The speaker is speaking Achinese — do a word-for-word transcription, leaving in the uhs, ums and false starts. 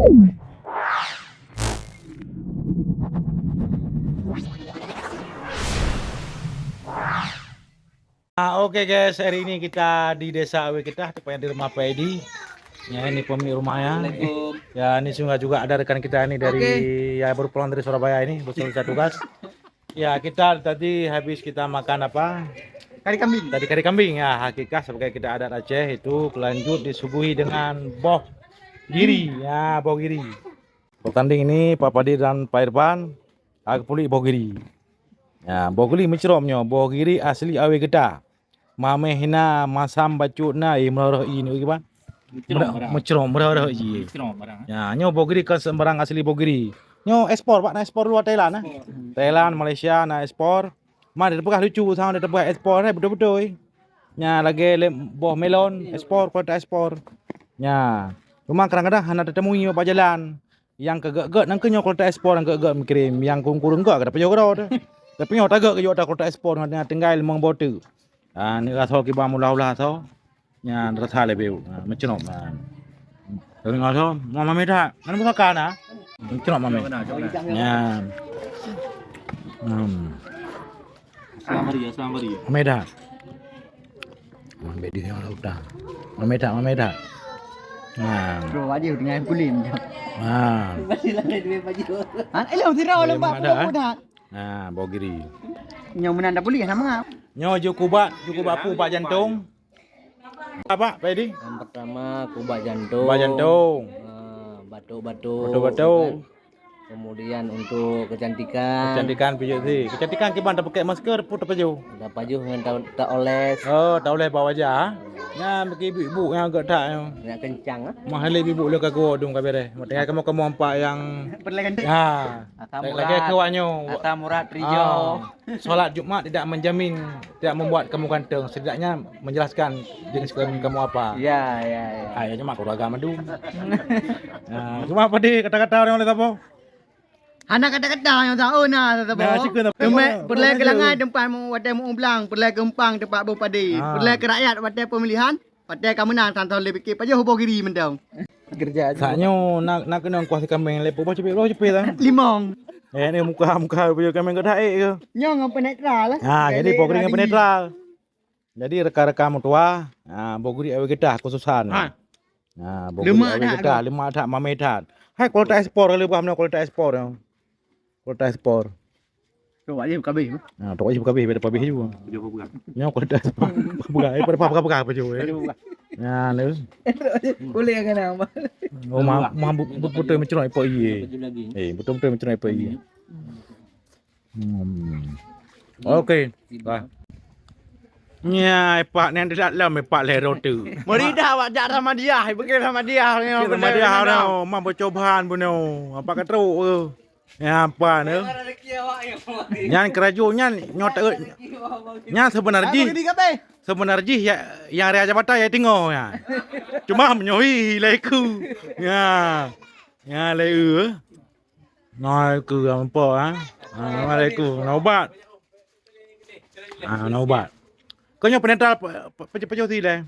Ah, oke guys, hari ini kita di Desa Awe Getah, tepatnya di rumah Pak Edi. Ya, ini pemilik rumahnya. Assalamualaikum. Ya, ini juga, juga ada rekan kita ini dari, oke, ya, baru pulang dari Surabaya ini, bersama saya tugas. Ya, kita tadi habis kita makan apa? Kari kambing. Tadi kari kambing, ya, hakikah sebagai kita adat Aceh itu lanjut disuguhi dengan boh giri. Ya, boh giri. Pertanding ini Pak Padi dan Pak Irfan, aku pulih boh giri. Ya, boh giri meucrom nyoe, boh giri asli Awe Getah. Mameh hina, masam bacut na, eh, meurah-rah i ni, kiban? Meucrom, meurah-rah ji. Meucrom barang, eh? Ya, nyoe boh giri kon sembarang asli boh giri. Nyoe ekspor, Pak, na ekspor luar Thailand, eh? Ekspor. Thailand, Malaysia, na ekspor. Ma, dia peugah lucu, sama dia peugah ekspor, eh, betul-betul, eh. Nya, lagèe lé boh melon, ekspor, kualitas ekspor. Nya, cuma kadang-kadang hana tetemui bak jalan. Nyang keu gèt-gèt nyan keuh nyoe kualitas ekspor nyang gèt-gèt meukirim, nyang kureueng-kureueng gèt ka tapajoh keudroe teuh. Tapi nyoe tagèt keu jok ta kualitas ekspor ngon tinggai limong boh teuk. Ah, ni rasa kiban meulah-ulah so. Nyan rasa leubeh, ah, meucnop nyan. Tapi rasa, mau mameh that. Mana pusaka na? Meucnop mameh. Nyan. Hmm. Asam bari, asam bari. Mameh that. Mameh di tengah lautan. Mameh that, mameh that. Ha. Bro, wajib dengan kulim. Ha. Masih lagi duit baju. Ha, eh, lo sira lembab pun dah. Ha, boh giri. Nyoe meunan dah boleh sama. Nyoe ju kubat, ju kubat pu bak jantong. Apa, Pak Edi? Yang pertama kubat jantung. Kubat jantung. Ha, batuk-batuk. Batuk-batuk. Kan? Kemudian untuk kecantikan. Kecantikan pijak si. Kecantikan kiban tapakèk masker pun tapajoh. Tapajoh ngon ta-, taoles. Oh, taoles bak wajah. Nyan bagi ibu-ibu nyang agak that nyoe. Nak kencang ah. Mahal ibu-ibu le ka gua dum ka bereh. Tinggai kamoe-kamoe empat nyang perlengkan. Ha. Lagi ke awak nyoe. Ata Murad Rijo. Ah. Salat Jumat tidak menjamin, tidak membuat kamu ganteng, setidaknya menjelaskan jenis kelamin kamu apa. Ya, ya, ya. Ah, ya, cuma keluarga madu. Nah, cuma apa deh kata-kata orang oleh apa? Hana kata-kata yang tahu nah, tahu. Nah, cakap apa? Cuma perlai kelangai tempat mu watèe mu ublang, perlai keumpang tempat boh padi, ah, perlai ke rakyat watèe pemilihan, watèe ka menang tantang lebih ke pajoh boh giri mendong. Kerja aja. Saat nyoe nak, nak kena kuah si kameng lepo bah cepet, bah cepet lah. Limong. Eh, ni muka, muka baju kameng kau dah eh ke? Nyoe ngon penetral lah. Ha, jadi pokok dengan penetral. Jadi rekan-rekan meutuah, ha, boh giri awet getah khususan. Ha. Ha, boh giri awet getah, lemak that, mameh that. Hai kualitas ekspor kali bah mana kualitas ekspor. Kualitas ekspor. Tok wajib kabeh. Ha, tok wajib kabeh, pada pabeh juga. Nyoe kualitas pabeh, eh, pada pabeh apa juga. Ya, terus. Boleh kan nama? Oh, ma, ma betul-betul macam apa iya. Eh, betul-betul macam apa iya. Hmm. Oke. Bah. Nya, Pak, ni ada dalam, Pak, lero tu. Meridah awak jak Ramadiah, pergi Ramadiah ni. Ramadiah, no, ma bercobaan bunoe. Apa kata tu? Ya, apa ni? Nyan kerajo nyan nyoe ta-, nyan sebenar jih. Sebenar jih ya, yang raya jabatan ya tinggal ya. Cuma menyohi laiku. Ya. Ya, laiku. Nah, ke apa, ha? Ha, assalamualaikum. Nak ubat? Ha, nak ubat. Kau nyoe penetral pe-, pe-, pejoh-pejoh si leh.